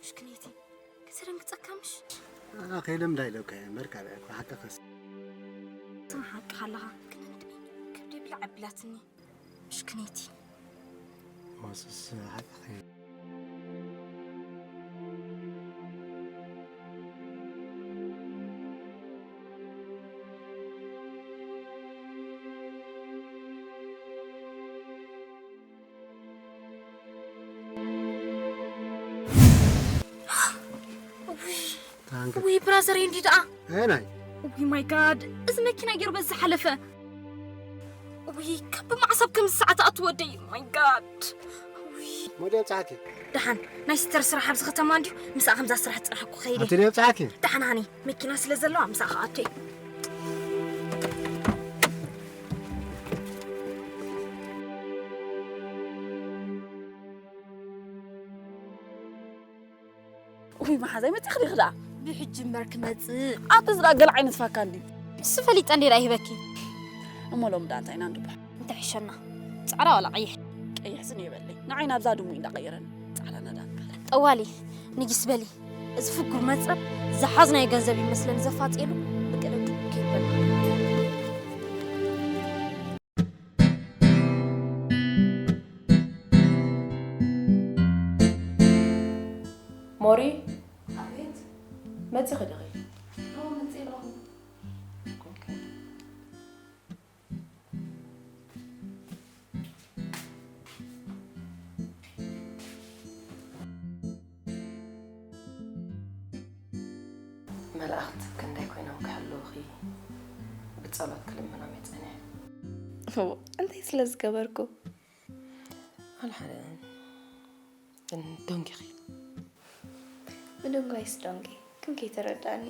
ምሽክነይቲ፣ ክሰደንግጸካ ምሽ? ኣና ከይለምዳ ኢለካ እየ እምበር ካልእ ኣይኮነ። ሓቂ ከስ ስም ሓቂ ካለኻ ግን እንድዒ ከብዲ ብላዕ ኣቢላትኒ። ምሽክነይቲ። ሞስስ ሓቂ ከይ ታንክ ውይ ብራዘር እንዲ ደኣ። ኣናይ ውይ ማይ ጋድ፣ እዚ መኪና ገይሩ በዚ ሓለፈ። ውይ ካብ ማዕሰብ ከም ሰዓት ኣትወደይ ማይ ጋድ። ውይ ሞዲ ኣብጻሓኪ። ደሓን ናይ ስተር ስራሕ ኣብዚ ከተማ እንዲዩ። ምሳኣ ከምዛ ስራሕ ጽራሕ እኮ ከይደ ኣቲ ኣብጻሓኪ። ደሓን ሃኒ መኪና ስለ ዘለዋ ምሳኣ ከኣቱ። ውይ መሓዛይ መፂእኺ ዲኺ ደኣ? ብሕጂ እምበር ክመፅእ። ኣቲ ዝዳ ገለ ዓይነት ፋካ እንዲ ንሱ ፈሊጠ እንዴ ደኣ ይህበኪ። እሞ ሎም ደኣ እንታይ ኢና ንድብሖ? እንታይ ሕሸና? ፃዕዳ ዋላ ቀይሕ? ቀይሕ ስኒ ይበለይ ንዓይ ናብዛ ድሙ እንዳቀየረን ፃዕዳ ናዳ ንበለ። ጠዋሊ ንጊስ በሊ። እዚ ፍጉር መፅረብ ዝሓዝናዮ ገንዘብ ይመስለኒ ዘፋፅየሉ። ብቅደም ከይበልና። ሞሪ ኣቤት። መጺኺ ዲኺ? ኦ፣ መጺእ ኣለኹ። ኦኬ። መላእኽቲ ክንደይ ኮይኖም ክሕልውኺ ብጸሎት ክልምኖም እየ ጸኒሐ። እዎ፣ እንታይ ስለ ዝገበርኩ? ኣልሓደን ግን ዶንጊኺ። ብደንጓይስ ዶንጊ፣ ግን ከይተረዳእኒ።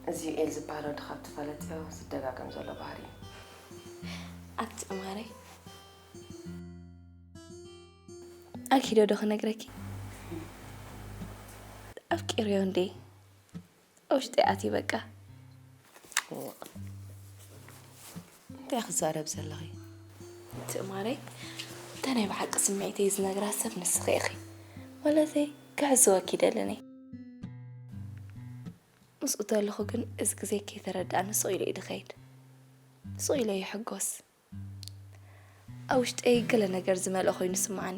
እዚ ዩኤል ዝበሃል ወዲ ካብ ትፈለጥዮ ዝደጋገም ዘሎ ባህሪ እዩ። ኣቲ እማረይ። ኣልኪዶ ዶ ክነግረኪ? ኣፍቂርዮ እንዴ? ኣብ ውሽጠይ ኣትዩ በቃ። እዋ። እንታይ ክዛረብ ዘለኺ? ትእማረይ፣ እታ ናይ ብሓቂ ስምዒተይ ዝነግራ ሰብ ንስኺ ኢኺ። ማለተይ፣ ክሕስወኪ ይደልን እየ። ምስኡ ተለኹ ግን እዚ ግዜ ከይተረድኣኒ ስቕ ኢሉ እዩ ዝኸይድ። ስቕ ኢለ ይሕጎስ። ኣብ ውሽጠይ ገለ ነገር ዝመልኦ ኮይኑ ይስምዓኒ።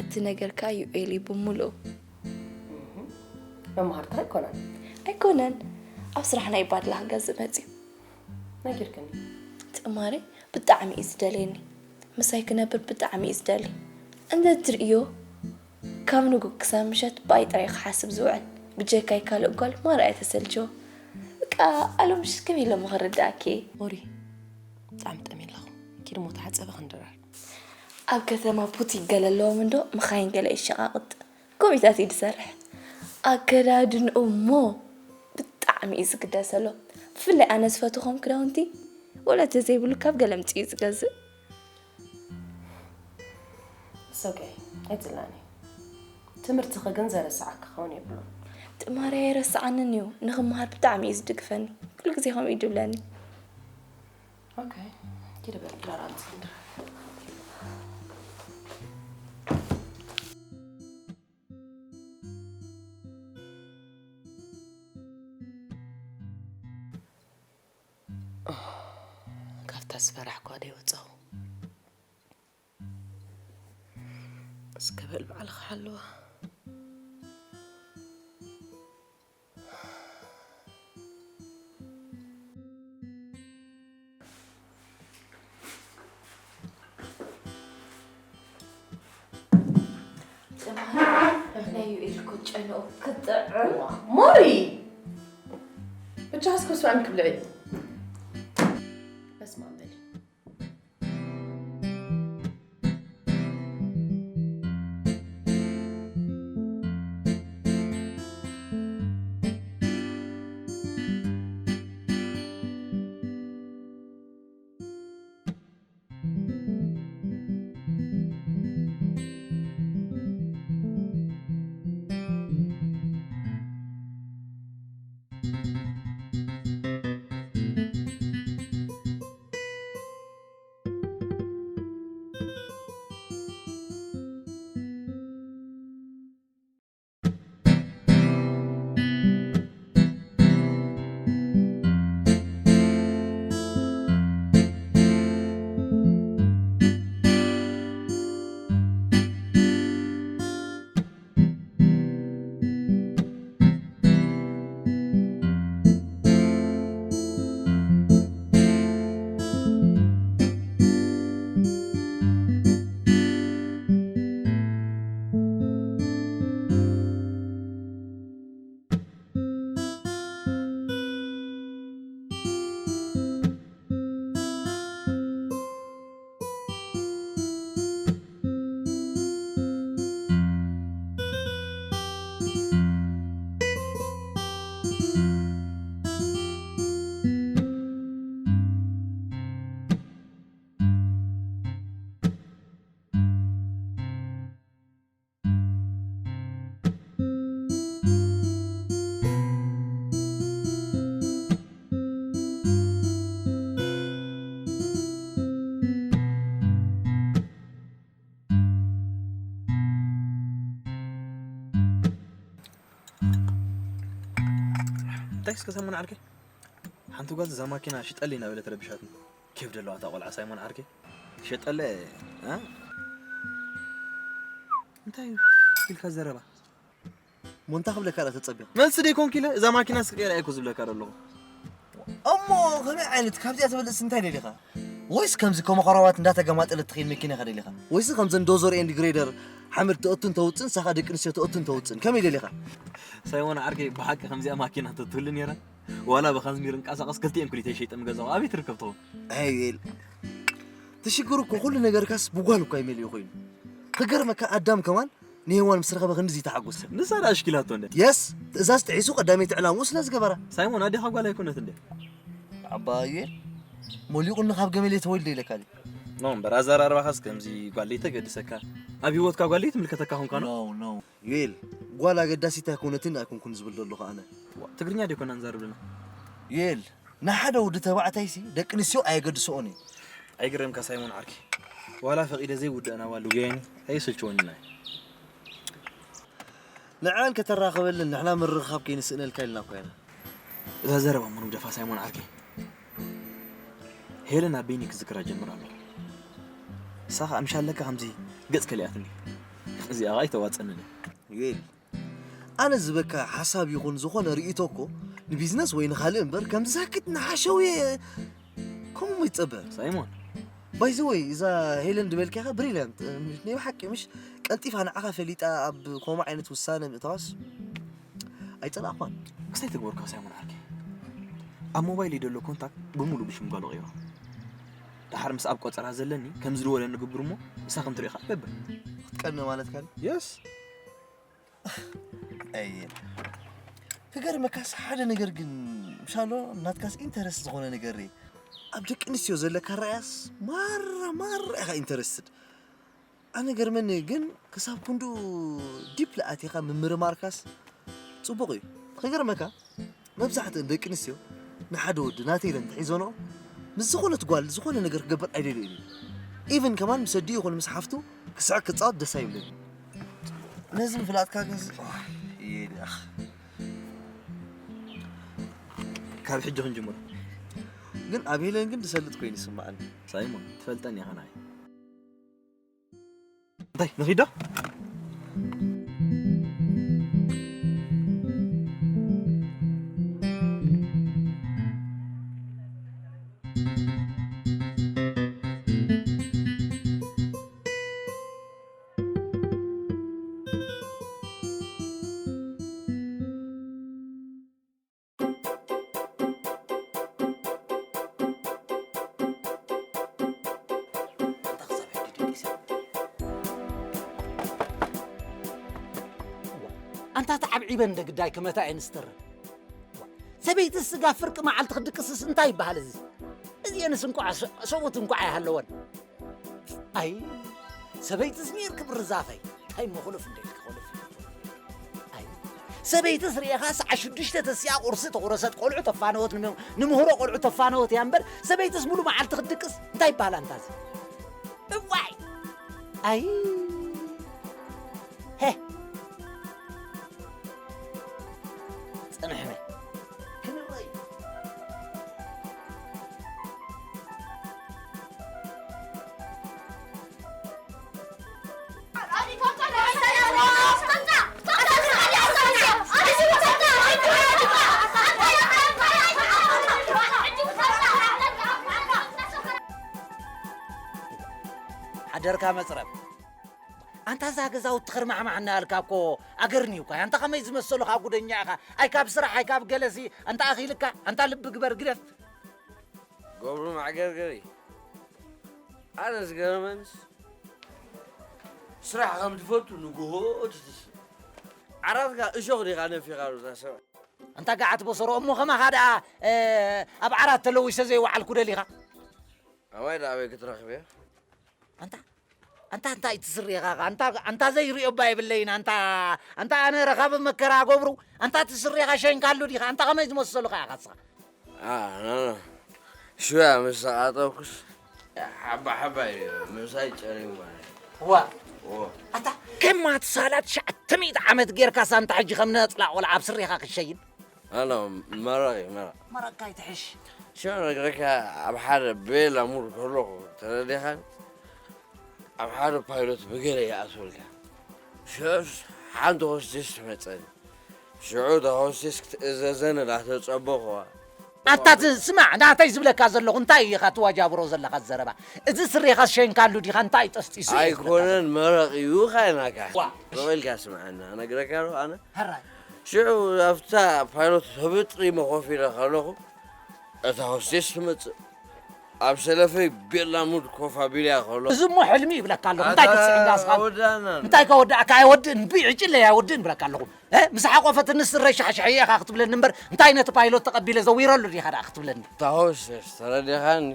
እቲ ነገር ከኣ ዩኤል እዩ ብምሉኡ። እህ፣ መማህርትኻ ኣይኮነን። ኣይኮነን። ኣብ ስራሕና እዩ ባድላ ክገዝእ መጺኡ። ነጊርክኒ። ትእማረይ ብጣዕሚ እዩ ዝደልየኒ። ምሳይ ክነብር ብጣዕሚ እዩ ዝደሊ። እንተ ትርእዮ፣ ካብ ንጉ ክሳብ ምሸት ብኣይ ጥራይ ክሓስብ ዝውዕል። ብጀካይ ካልእ ጓል ማራ እያ ተሰልችዎ። በቃ፣ ኣሎም ምሸት ከመይ ኢለ እሞ ክርድኣኪ? ኦሪ፣ ብጣዕሚ ጠምየ ኣለኹ። ኪዲ እሞ ተሓጸቢ ክንድረር። ኣብ ከተማ ቡቲክ ገለ ኣለዎም እንዶ፣ መኻይን ገለ ይሸቓቕጥ። ኮሚታት እዩ ዝሰርሕ። ኣከዳድንኡ እሞ ብጣዕሚ እዩ ዝግደሰሎም። ብፍላይ ኣነ ዝፈትዎም ክዳውንቲ፣ ወላ ተዘይብሉ ካብ ገለ ኣምጺኡ እዩ ዝገዝእ። It's okay፣ ኣይትላኒ። ትምህርትኺ ግን ዘረስዓኪ ክኸውን የብሉን። ትማሊ ኣይረስዓንን እዩ፣ ንኽመሃር ብጣዕሚ እዩ ዝድግፈኒ። ኩሉ ግዜ ከምኡ እዩ ድብለኒ። ኦኬ፣ ኪዲ በል ድራር ኣምፅእ ድራር። ካብታ ዝፈራሕኳ ዶ ይወፃኹ? እስከ በል ባዕልኻ ሓልዋ። ናይ ዩኤል እኮ ጨንኡ ክጥዕም። ሞሪ! ብቻ እስከ ስዋን ክብልዒ። በስመ ኣብ በሊ። እንታይ እስከ ሳይሞን ዓርከይ? ሓንቲ ጓል እዛ ማኪና ሽጠለይ እናበለት ረቢሻትኒ። ኬፍ ደለዋ እታ ቆልዓ ሳይሞን ዓርከይ። ሸጠለ፣ እ? እንታይ ኢልካ ዘረባ? ሞንታ ክብለካ ዳ ተጸቢኻ? መልሲ ደይኮንኩ ኢለ እዛ ማኪና ስቀይራ እየ እኮ ዝብለካ ዘለኹ። እሞ ከመይ ዓይነት ካብዚኣ ትበልጽ እንታይ ደሊኻ? ወይስ ከምዚ ከመኾራባት እንዳተገማጠለት ትኸይድ መኪና ኢኻ ደሊኻ? ወይስ ከምዘን ዶዞር ኤንድ ግሬደር ሓመድ ተእቱን ተውጽን፣ ሳኻ ደቂ ኣንስትዮ ተእቱን ተውጽን? ከመይ ደሊኻ? ሳይሞን ዓርከይ፣ ብሓቂ ከምዚኣ ማኪና ተትህሉ ነይራ፣ ዋላ ብኻዝሚር እንቀሳቐስ ክልቲኤን ክሊተይ ሸይጠ ምገዛኹ። ኣበይ ትርከብ ትኸውን? ኣይ ዩኤል፣ ትሽግሩ እኮ ኩሉ ነገርካስ ብጓል እኳ ይመልኡ ኮይኑ። ክገርመካ ኣዳም ከማን ንሄዋን ምስ ረኸበ ክንድዚ ተሓጎሰ። ንሳ ደኣ ኣሽኪላቶ እንደ። የስ፣ ትእዛዝ ጥሒሱ ቀዳመይቲ ዕላምኡ ስለ ዝገበራ። ሳይሞን ኣዴኻ ጓል ኣይኮነት እንደ። ኣባ ዩኤል፣ ሞሊቑኒ ካብ ገመል እየ ተወሊደ ኢለካ ድዩ? ኖ እምበር ኣዘራርባኻስ ከምዚ ጓል ለይተገድሰካ፣ ኣብ ህይወትካ ጓል ለይትምልከተካ ኾንካ ኖ? ኖ፣ ኖ። ዩኤል፣ ጓል ኣገዳሲት ኣይኮነትን ኣይኮንኩን ዝብል ዘለኹ ኣነ። ዋ፣ ትግርኛ ደይኮና ንዛረብ ዘለና። ዩኤል፣ ንሓደ ወዲ ተባዕታይሲ ደቂ ኣንስትዮ ኣየገድስኦን እዩ። ኣይግረምካ ሳይሞን ዓርኪ፣ ዋላ ፈቒደ ዘይውድአን ኣዋልድ ጎየኒ ኣየሰልችወንን እየ። ንዕኣን ከተራኽበልን ንሕና ምርኽኻብ ከይንስእነልካ ኢልና እኮ ኢና። እዛ ዘረባ እሞ ንግደፋ ሳይሞን ዓርከይ። ሄለን ኣበይኒ ክዝክራ ጀምር ኣለኹ። ንሳ ኸኣ ምሽ ኣለካ ከምዚ ገጽ ከሊኣትኒ። እዚኣ ኸኣ ኣይተዋጸንን እያ። ዩኤል፣ ኣነ ዝበካ ሓሳብ ይኹን ዝኾነ ርእይቶ እኮ ንቢዝነስ ወይ ንኻልእ እምበር ከምዚ ሳክት ንሓሸውየ ከምኡ ይጸበ። ሳይሞን። ባይ ዘ ወይ፣ እዛ ሄለን ዝበልካኻ ብሪልያንት፣ ናይ ብሓቂ ምሽ ቀልጢፋ ንዓኻ ፈሊጣ ኣብ ከምኡ ዓይነት ውሳነ ምእታዋስ ኣይጸላእኳን። ክስታይ ተግበርካ ሳይሞን ዓርከይ። ኣብ ሞባይለይ ዘሎ ኮንታክት ብምሉእ ብሽም ጓሉ ቀይሮ። ደሓር ምስ ኣብ ቆጸራ ዘለኒ ከም ዝደወለ ንግብር እሞ ንሳ ከም ትሪኦ ኸኣ ገብር። ክትቀንእ ማለትካ ድዩ? የስ። ኣየ። ክገርመካስ ሓደ ነገር ግን ምሻሎ ናትካስ ኢንተረስት ዝኾነ ነገር ርእ። ኣብ ደቂ ኣንስትዮ ዘለካ ራእያስ ማራ ማራ ኢኻ ኢንተረስትድ። ኣነ ገርመኒ ግን ክሳብ ክንዱ ዲፕ ለኣቲኻ ምምርማርካስ ጽቡቕ እዩ። ክገርመካ መብዛሕትእን ደቂ ኣንስትዮ ንሓደ ወዲ ናተይ ኢለን እንተሒዘንኦ ምስ ዝኾነት ጓል ዝኾነ ነገር ክገብር ኣይደልዮን እዩ። ኢቭን ከማን ምስ ኣዲኡ ይኹን ምስ ሓፍቱ ክስዕር ክጻወት ደስ ኣይብለኒ። ነዚ ምፍላጥካ ግን ዝ-፣ ኦህ፣ እየ ድኣኽ። ካብ ሕጂ ክንጅምሮ። ግን ኣብ ሄለን ግን ዝሰልጥ ኮይኑ ይስምዓኒ። ሳይሞን፣ ትፈልጠኒ ኢኻ ንዓይ። እንታይ ንኺዶ? ኣንታ ተዓብዒበ እንደ ግዳይ ክመታ እየን ዝተርፍ። ሰበይቲ ስጋ ፍርቂ መዓልቲ ክድቅስስ እንታይ ይበሃል እዚ? እዚአንስ እንቋዕ ሰ-፣ ሰብኡት እንቋዕ ኣይሃለወን። ኣይ፣ ሰበይትስ ነይርኪ ብርዛፈይ። እንታይ እሞ ኮለፍ እንደ ኢልኪ ኮለፍ። ኣይ፣ ሰበይትስ ርኤኻ ሰዓት ሽዱሽተ ተሲኣ ቁርሲ ተቑረሰት፣ ቆልዑ ተፋነወት፣ ንመ-፣ ንምህሮ ቆልዑ ተፋነወት እያ እምበር፣ ሰበይትስ ሙሉ መዓልቲ ክትድቅስ እንታይ ይበሃል ኣንታ እዚ? እዋይ! ኣይ! ሄ! ጽንሕኒ። ክንረይ። ሓደርካ መጽረብ። ኣንታ እዛ ገዛውቲ ክርማዕማዕ እናበልካ እኮ ኣገርኒ እኳ። ኣንታ ከመይ ዝመሰሉኻ ጉደኛ ኢኻ። ኣይ ካብ ስራሕ፣ ኣይ ካብ ገለሲ፣ ኣንታ ኣኺልካ፣ ኣንታ ልቢ ግበር ግደፍ። ገብሩ ማዕገርገሪ። ኣነ ዝገርመንስ ስራሕ ከም ትፈቱ ንግሆ ትትስ። ዓራትካ እሾኽ ዲኻ ነፊኻ ሩዛ ሰብ። ኣንታ ገዓት በሰሮ፣ እሞ ከማኻ ደኣ፣ እ፣ ኣብ ዓራት ተለዊሰ ዘይወዓልኩ ደሊኻ? ኣባይ ደኣ ኣበይ ክትረኽብ እየ? ኣንታ፣ ኣንታ እንታይ ትስሪ ኢኻ? ኣንታ፣ ኣንታ ዘይሪኦ እባ የብለይን። ኣንታ፣ ኣንታ ኣነ ረኻቢ መከራ ገብሩ፣ ኣንታ ትስሪ ኢኻ ሸንካሉ ዲኻ? ኣንታ ከመይ ዝመሰሉኻ ኢኻ ንስኻ? ኣ፣ ኖ፣ ኖ። ሽያ ምስ ተቓጠብኩስ ሓባ ሓባ እዩ ምሳይ ጨሪሙ ማለት እዩ። ዋ። ዎ። ኣታ ከማት ሳላ ትሽዓተ ሚእቲ ዓመት ጌርካስ ኣንታ ሕጂ ከም ነጽላ ቆልዓ ኣብ ስሪኻ ክትሸይን? ኣነ መረቕ እዩ፣ መረቕ። መረቕካ ይትሕሽ። ሽዑ ነግረካ፣ ኣብ ሓደ ቤላ ሙድ ከለኹ ተረዲኻን፣ ኣብ ሓደ ፓይሎት ብገለ ይኣትወልካ። ሽዑስ ሓንቲ ሆስቴስ ትመጸኒ። ሽዑ እታ ሆስቴስ ክትእዘዘኒ እንዳተጸበኹዋ። ኣታ ት-፣ ስማዕ፣ ናተይ ዝብለካ ዘለኹ እንታይ ኢኻ ትዋጃብሮ ዘለኻ ዘረባ? እዚ ስሬኻ ሸንካሉ ዲኻ? እንታይ ጠስጢሱ እዩ ዝብለካ ዘሎ? ኣይኮነን፣ መረቕ እዩ ኻይናካ። ዋ። ስቕ ኢልካ ስምዓና፣ እነግረካ ዶ ኣነ? ሕራይ። ሽዑ ኣብታ ፓይሎት ህብጥ ኢመ ኮፍ ኢለ ከለኹ፣ እታ ሆስቴስ ትመጽእ። ኣብ ሰለፈይ ቤላ ሙድ ኮፍ ኣቢልያ ከሎ። እዚ እሞ ሕልሚ ይብለካ ኣለኹ። እንታይ ክትስዕብ እንዳስኻ? ኣወዳእና። እንታይ ከወዳእካ? ኣይወድእን፣ ብዕጭለይ ኣይወድእን ይብለካ ኣለኹ። እ? ምስ ሓቆፈትኒ ስረይ ሻሕሻሕ ኢኻ ክትብለኒ እምበር፣ እንታይ ነቲ ፓይሎት ተቐቢለ ዘዊረሉ ዲኻ ደኣ ክትብለኒ? እታ ሆስቴስ ተረዲኻኒ?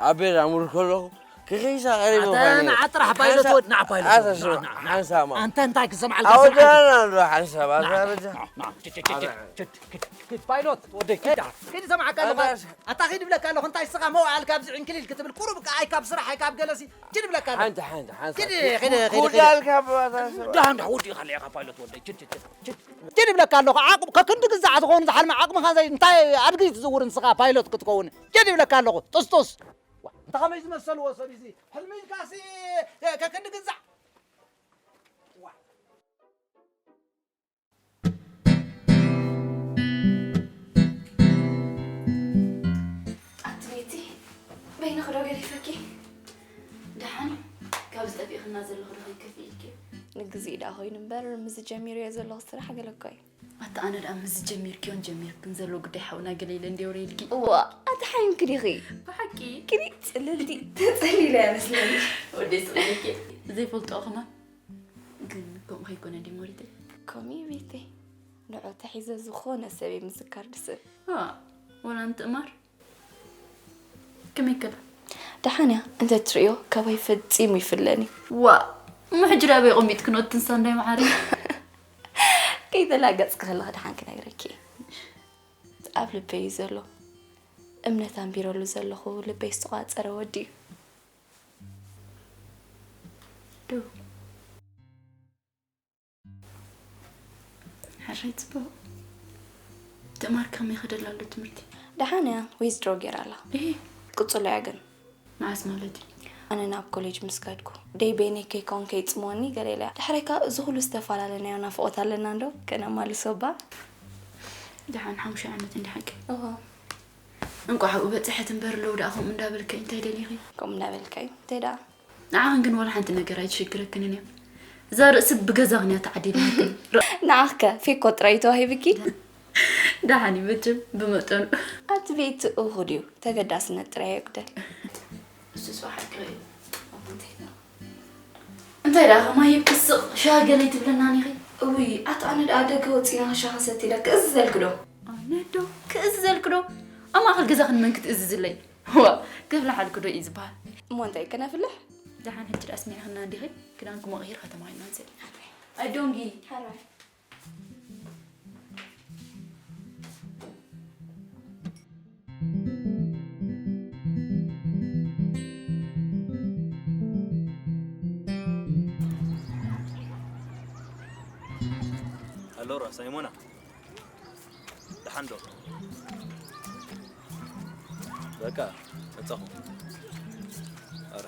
ኣብ ቤላ ሙድ ከለኹ፣ ክኺሳ ቀሪቡ ኣታ ኾይኑ። ንዓ ጥራሕ ፓይሎት ሓንሳብ፣ ወድ-፣ ንዓ ፓይሎት ኣታ ወድ-፣ ስማ፣ ንዓ፣ ንዓ። ሓንሳብ ማ። ኣንተ እንታይ ክሰምዓልካ ኣወዳእና ሰምዓልካ? ዶ ሓንሳብ፣ ኣታ ኣረ፣ ረጃ። ንዓ፣ ንዓ፣ ችድ፣ ችድ፣ ኣረ። ችድ፣ ችድ፣ ችድ፣ ፓይሎት ወደይ፣ ኪድ፣ ኪድ፣ ሰምዓካ ኣለኹ። ኣታ ስ- ኣታ ኪድ ብለካ ኣለኹ። እንታይ ስኻ መዋዕልካ ኣብዚ ዕንክሊል ክትብል፣ ቁሩብ ከኣ ኣይ ካብ ስራሕ፣ ኣይ ካብ ገለሲ፣ ኪድ ብለካ ኣለኹ። ሓንቲ፣ ሓንቲ፣ ሓንሳብ። ኪድ፣ ኪድ፣ ኪድ፣ ኪድ። ኩዳልካ ብባታ ሰብ። ደሓን፣ ደሓን፣ ወዲእኻ ኣለኻ ፓይሎት ወደይ። ችድ፣ ችድ፣ ችድ፣ ችድ። ኪድ ብለካ ኣለኹ። ዓቕም፣ ከክንዲ ግዛዕ ዝኾኑ ዝሓልመ ዓቕምኻ ዘይ-፣ እንታይ ኣድጊ ትዝውር ንስኻ ፓይሎት ክትከውን? ኪድ ብለካ ኣለኹ። ጥስጡስ። ዋ፣ እንተ ኸመይ ዝመሰልዎ ሰብ እዚ ሕልሚ ኢልካሲ ከክንዲ ግዛዕ። ዋ። ኣቲ ቤቲ፣ በይንኺ ዶ ገዲፈኪ? ደሓን፣ ካብዚ ጠፊእኽና ዘለኹ ዶ ከይከፍእ ኢልኪ? ንግዚኡ ደኣ ኮይኑ እምበር፣ ምስ ጀሚረዮ ዘለኹ ስራሕ ገለ እኮ እዩ። ኣታ ኣነ ደኣ ምስ ጀሚርክዮን ጀሚርክን ዘሎ ጉዳይ ሓውና ገለ ኢለ እንድየ ወረ ኢልኪ። እዋ፣ ኣቲ ሓይምኪ ዲኺ? ብሓቂ? ኪዲ ጽልልቲ። ተጸሊለ እያ መስለኒ። ወደይ ስቕ ኢልኪ። ዘይፈልጦ ከማን። ግን ከምኡ ከይኮነ ድዩ ሞሪተይ? ከምኡ እዩ ቤተይ። ንዑ ተሒዘ ዝኾነ ሰብ እየ ምዝካር ድስእል። ዋ፣ ወላ እንትእማር? ከመይ ከላ? ደሓን እያ፣ እንተ ትርእዮ ካባይ ፈጺሙ ይፍለን እዩ። ዋ፣ እሞ ሕጂ ደኣ ኣበይ ኣቐሚጥክንኦ እቲ ትንሳ እንዳይ መዓረይ? ከይተላገጽኪ ከለኺ ደሓን ክነግረኪ እየ። ኣብ ልበይ እዩ ዘሎ። እምነት ኣንቢረሉ ዘለኹ ልበይ ዝተቋጸረ ወዲ እዩ። ዶ። ሕራይ ጽቡቕ። ትእማር ከመይ ይኸደላ ኣሎ ትምህርቲ? ደሓን እያ፣ ዊዝድሮ ገይራ ኣላ። እሂ። ቅጽሎ እያ ግን። መዓስ ማለት እዩ? ኣነ ናብ ኮሌጅ ምስ ከድኩ፣ ደይ በይነይ ከይከውን ከይጽምወኒ ገለ ኢለ እያ። ድሕረይ ከኣ እዚ ኩሉ ዝተፈላለናዮ ናፍቖት ኣለና እንዶ ከነማልሶ እባ? ደሓን ሓሙሽተ ዓመት እንዲ ሓቂ። እወ። እንቋዕ ኣብኡ በጽሐት እምበር ኣለዉ ደኣ ከምኡ እንዳበልከ እንታይ ደሊኺ? ከምኡ እንዳበልካዩ እንታይ ደኣ? ንዓኽን ግን ዋላ ሓንቲ ነገር ኣይትሽግረክንን እያ። እዛ ርእሲ ብገዛኽን እያ ተዓዲላክን። ንዓኽከ ፌኮ ጥራይ እዩ ተዋሂብኪ? ደሓን እዩ መቸም ብመጠኑ። ኣቲ ቤቲ እኹ ድዩ? ተገዳስነት ጥራይ የጉደል። እሱ ጽባሕ ኣይክርኢ። እንታይ ደኣ ከማይ ክስቕ ሻሂ ገለ ኣይትብለናን ኢኺ? እውይ፣ ኣቲ ኣነ ደኣ ደገ ወጺና ሻሂ ሰቲለ ክእዝዘልኪ ዶ? ኣነ ዶ ክእዝዘልኪ ዶ? ኣብ ማእከል ገዛኽን መን ክትእዝዝለይ? ዋ፣ ከፍልሓልኪ ዶ እዩ ዝበሃል? እሞ እንታይ ከነፍልሕ? ደሓን ሕጂ ደኣ ኣስሚዕኽና እንዲኺ? ክዳንኪ ሞ ቀይርካ ተማሂርና ንስእሊ። ኣዶንጊ። ሓራይ። ኣሎራ ሳይሞና፣ ደሓን ዶ? በቃ መጻኹ። ኣረ።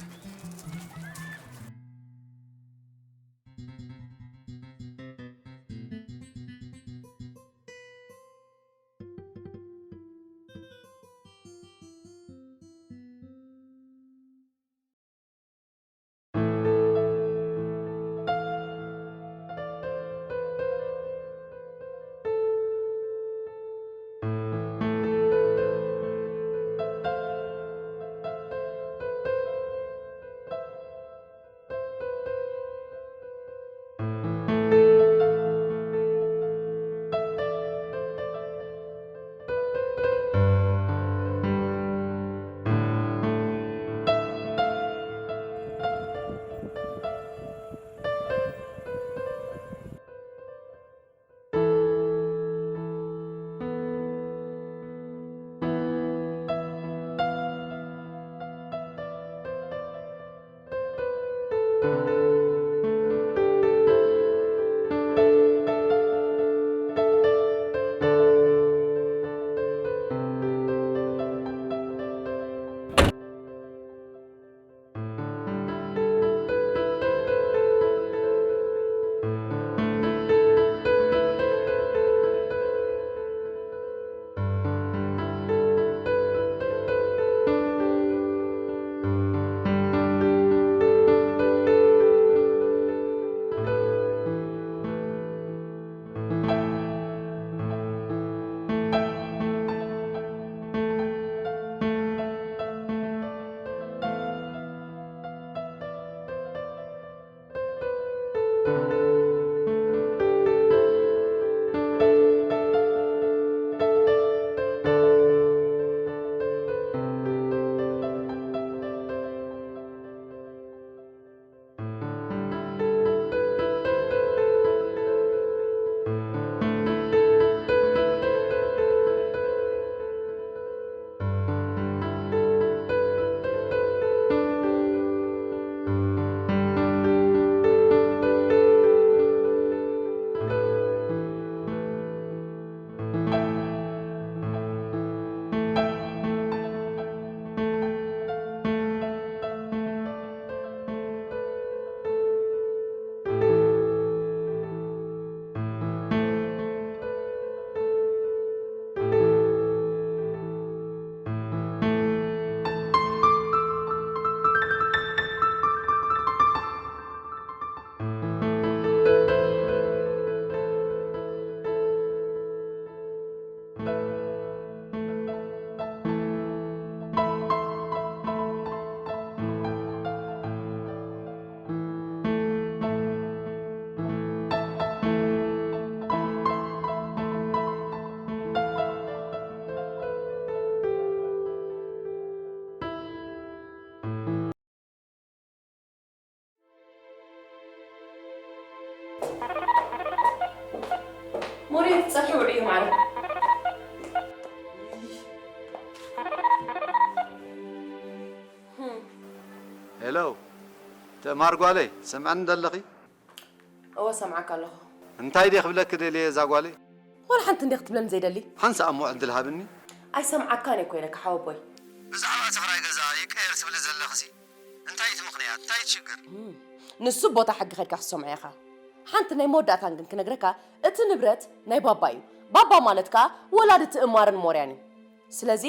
ጸብሒ ውዑይ እዩ ማዕረ። ሄሎ፣ ትእማር ጓለይ፣ ትሰምዐኒ ደለኺ? እወ፣ ሰምዓካ ኣለኹ። እንታይ ድየ ክብለኪ ደልየ እዛ ጓለይ? ዋላ ሓንቲ እንዴ ክትብለኒ ዘይደሊ? ሓንሳእ እሞ ዕድል ሃብኒ። ኣይሰምዓካን እየ እኮ ኢለካ ሓወቦይ። ብዛዕባ እቲ ክራይ ገዛ ይቀየር ትብሊ ዘለኽሲ እንታይ እቲ ምኽንያት? እንታይ እቲ ሽግር? ንሱ ቦታ ሕጊ ከድካ ክትሰምዖ ኢኻ። ሓንቲ ናይ መወዳእታን ግን ክነግረካ፣ እቲ ንብረት ናይ ባባ እዩ። ባባ ማለት ከኣ ወላዲ ትእማርን ሞርያን እዩ። ስለዚ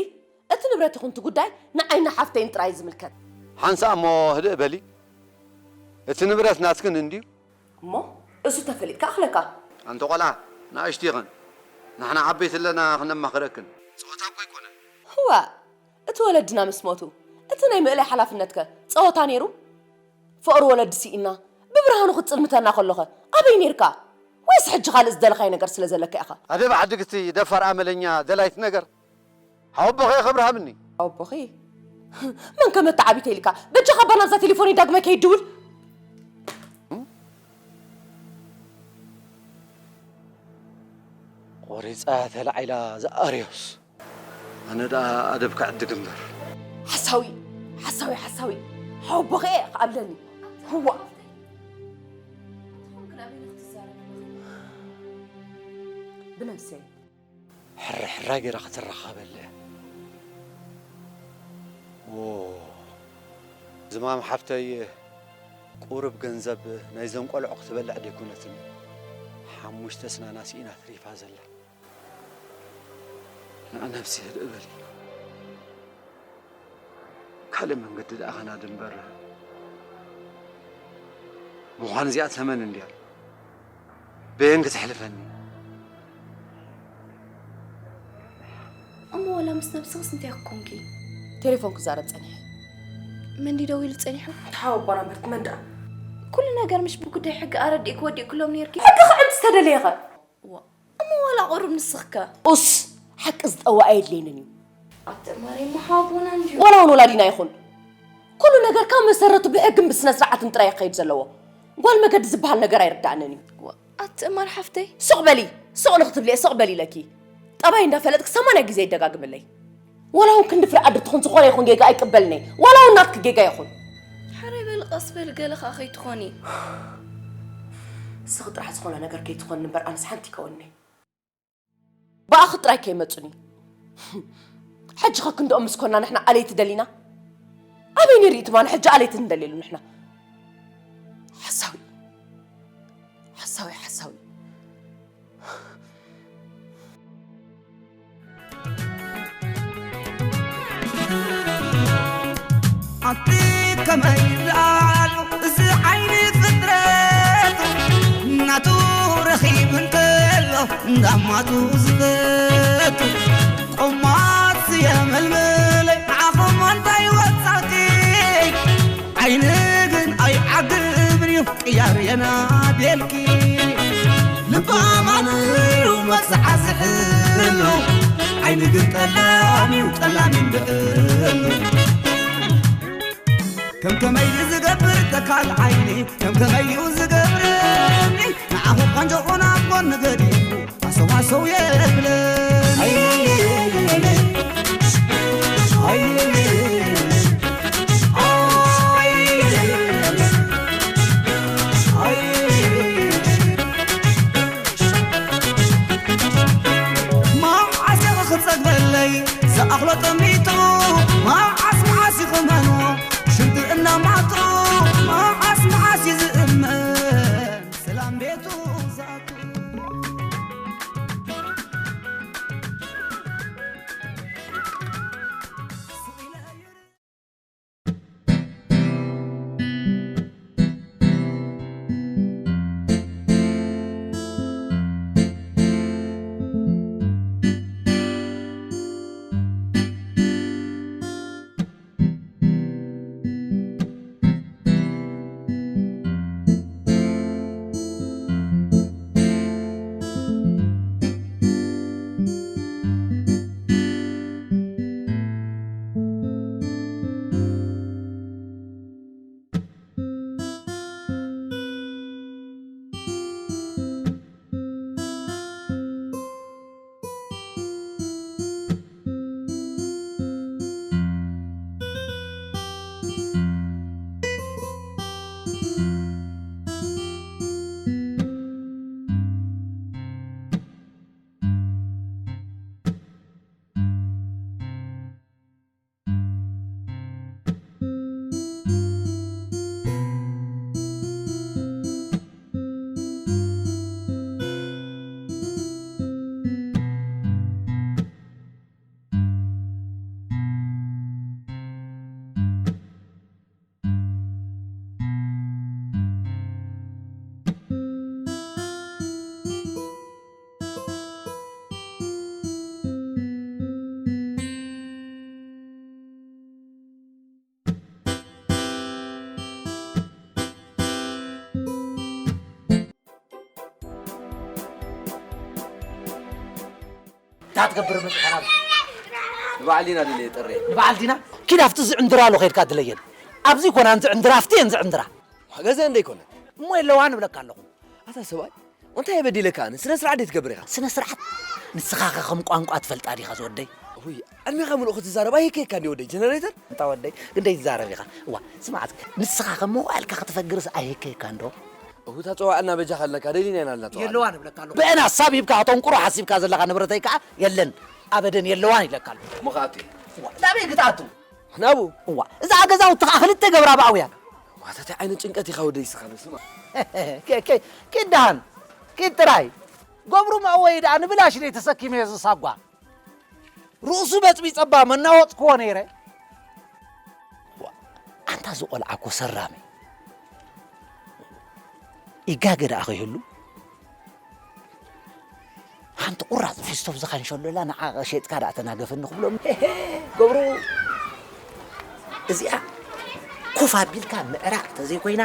እቲ ንብረት ይኹን እቲ ጉዳይ ንዓይን ንሓፍተይን ጥራይ እዩ ዝምልከት። ሓንሳእ እሞ ህድእ በሊ። እቲ ንብረት ናትክን እንድዩ። እሞ እሱ ተፈሊጥካ ኣኽለካ። ኣንቲ ቆልዓ ንኣሽቱ ኢኽን፣ ንሕና ዓበይቲ ኣለና ክነማኽረክን። ጸወታ እኮ ኣይኮነን። ዋእ፣ እቲ ወለድና ምስ ሞቱ እቲ ናይ ምእላይ ሓላፍነትከ ጸወታ ነይሩ? ፍቕሪ ወለዲ ስኢንና ብብርሃኑ ክትጽልምተና ከሎኸ ኣበይ ነይርካ? ወይስ ሕጂ ካልእ ዝደለኻዮ ነገር ስለ ዘለካ ኢኻ? ኣደብ ዓድግቲ ደፋር ኣመለኛ ደላይት ነገር። ሓወቦኺ ከብርሃምኒ። ሓወቦኺ? መን ከመተዓቢተ ኢልካ? በጃኻ ኣባ ናብዛ ቴሌፎነይ ዳግመ ከይትድውል። ቆሪፃ ተላዒላ ዝኣርዮስ። ኣነ ደኣ ኣደብ ክዕድግ እምበር። ሓሳዊ፣ ሓሳዊ፣ ሓሳዊ። ሓወቦኺ እየ ክኣብለኒ። ህዋ። ብነብሰይ። ሕርሕራይ ገይራ ክትረኻበለ። ዎ ዝማም ሓፍተይ ቁሩብ ገንዘብ ናይዘን ቆልዑ ክትበልዕ ደይኮነትን ሓሙሽተ ስናና ስኢና ተሪፋ ዘላ። ንዓ ነብሲ ህድእ በሊ። ካልእ መንገዲ ደኣ ኸናዲ እምበር ምዃን እዚኣ ተመን እንድያ በየን ክተሕልፈኒ። እሞ ዋላ ምስ ነብስኽስ እንታይ ክኮንኪ? ቴሌፎን ክዛረብ ጸኒሐ። መን ድዩ ደዊሉ ጸኒሑ? ተሓወቦና ምርት መን ደኣ? ኩሉ ነገር ምሽ ብጉዳይ ሕጊ ኣረዲእኪ ወዲእክሎም ነይርኪ? ሕጊ ክዕንት ዝተደለየኸ? እሞ ዋላ ቁሩብ ንስኽከ? ኡስ! ሓቂ ዝጠውእ ኣየድልየንን እዩ። ኣትእመሪ እሞ ሓውቦና እንድዩ። ዋላ እውን ወላዲና ይኹን ኩሉ ነገር ካብ መሰረቱ ብሕግን ብስነ ስርዓትን ጥራይ እዩ ክኸይድ ዘለዎ። ጓል መገዲ ዝበሃል ነገር ኣይርድኣንን እዩ። ኣትእመር ሓፍተይ። ሱቕ በሊ! ሱቕ ንኽትብሊ እየ ሱቕ በሊ ኢለኪ። ጠባይ እንዳፈለጥኪ ሰማንያ ግዜ ይደጋግምለይ። ዋላ እውን ክንዲ ፍረ ኣድሪ ትኹን ዝኾነ ይኹን ጌጋ ኣይቅበልን እየ። ዋላ እውን ናትኪ ጌጋ ይኹን። ሓራይ በሊ ቀስ በሊ ገለ ኸኣ ከይትኾኒ። ንስኺ ጥራሕ ዝኾነ ነገር ከይትኾኒ እምበር ኣነስ ሓንቲ ይከውንኒ። ብኣኺ ጥራይ ከይመጹኒ። ሕጂ ኸ ክንድኦም ምስ ኮና ንሕና ኣለይቲ ደሊና? ኣበይ ነይሩ እዩ ትማን ሕጂ ኣለይቲ ንደልየሉ ንሕና? ሓሳዊ። ሓሳዊ ሓሳዊ። ኣቲ ከመይ ደኣሉ እዚ ዓይኒ ፍጥረት ናቱ ረኺቡ እንከሎ እንዳማቱ ዝፈቱ ቆማት የመልምለይ ንዓኹም እንታይ ወጻኪ ዓይኒ ግን ኣይዓግብን እዩ ቅያር የናዴልኪ ልባማን እዩ መብዝዓ ዝሕሉ ዓይኒ ግን ጠላም እዩ ጠላም ይንድዕሉ ከም ከመይ ዝገብር ተካል ዓይኒ ከም ከመይ እዩ ዝገብርኒ ንዓኹ ቆንጆ ቁና ጎኒ ገዲፉ ኣሰዋሰው የብለን መዓስ ኢኺ ክጸግበለይ ዝኣኽሎ ጠሚቱ መዓስ መዓስ ይኽመኖ ሽንቲ እናማቱ መዓስ መዓስ ይዝእመን ሰላም ቤቱ ዝኣቱ ኣትገብር መጽሓና ንበዓል ዲና ድለ የጠረ ንበዓል ዲና ኪድ ኣብቲ ዝዕንድራሉ ከይድካ ድለየን። ኣብዚ ኮና እንዝዕንድራ ኣብቲ እየን ዝዕንድራ። ገዛ እንደ ይኮነ እሞ የለዋ ንብለካ ኣለኹ። ኣታ ሰብኣይ እንታይ የበዲለካ? ኣነ ስነ ስርዓት ደይ ትገብር ኢኻ። ስነ ስርዓት ንስኻ ከ ከም ቋንቋ ትፈልጣ ዲኻ ዝወደይ? ውይ ዕድሜኻ ምሉእ ክትዛረብ ኣይከካ እንዲ ወደይ ጀነሬተር። እንታ ወደይ ግደይ ትዛረብ ኢኻ። እዋ ስማዓት ንስኻ ከ ሞባይልካ ክትፈግርስ ኣይከካ እንዶ? እታ ጸዋዕና በጃኻ ኣለካ ደሊና ኢና ኣለና ጸዋዕና። የለዋ ንብለካ ኣለኹ። ብእና ሳብ ሂብካ ኣተንቁሮ ሓሲብካ ዘለኻ ንብረተይ ከኣ የለን ኣበደን የለዋን ይብለካ ኣለኹ። እሞ ከኣቱ እየ። እዋ ናበይ ክትኣቱ? ናቡ እዋ እዛ ገዛውቲ ከኣ ክልተ ገብራ ብኣውያን። ዋታ እንታይ ዓይነት ጭንቀት ኢኻ ወደይ ስኻ በስማ። ኪድ ደሃን ኪድ ጥራይ። ገብሩ መእወይ ደኣ ንብላሽ ደይ ተሰኪመ እየ ዝሳጓ። ርእሱ በጽቢጸባ መናወጽክዎ ነይረ። ኣንታ ዝቆልዓ እኮ ሰራሚ ኢጋገ ደኣ ከይህሉ ሓንቲ ቁራጽ ፊስቶፍ ዝኻንሸሎላ ንዓ ሸጥካ ደኣ ተናገፈኒ ክብሎም ገብሩ እዚኣ ኮፍ ኣቢልካ ምዕራቕ ተዘይኮይና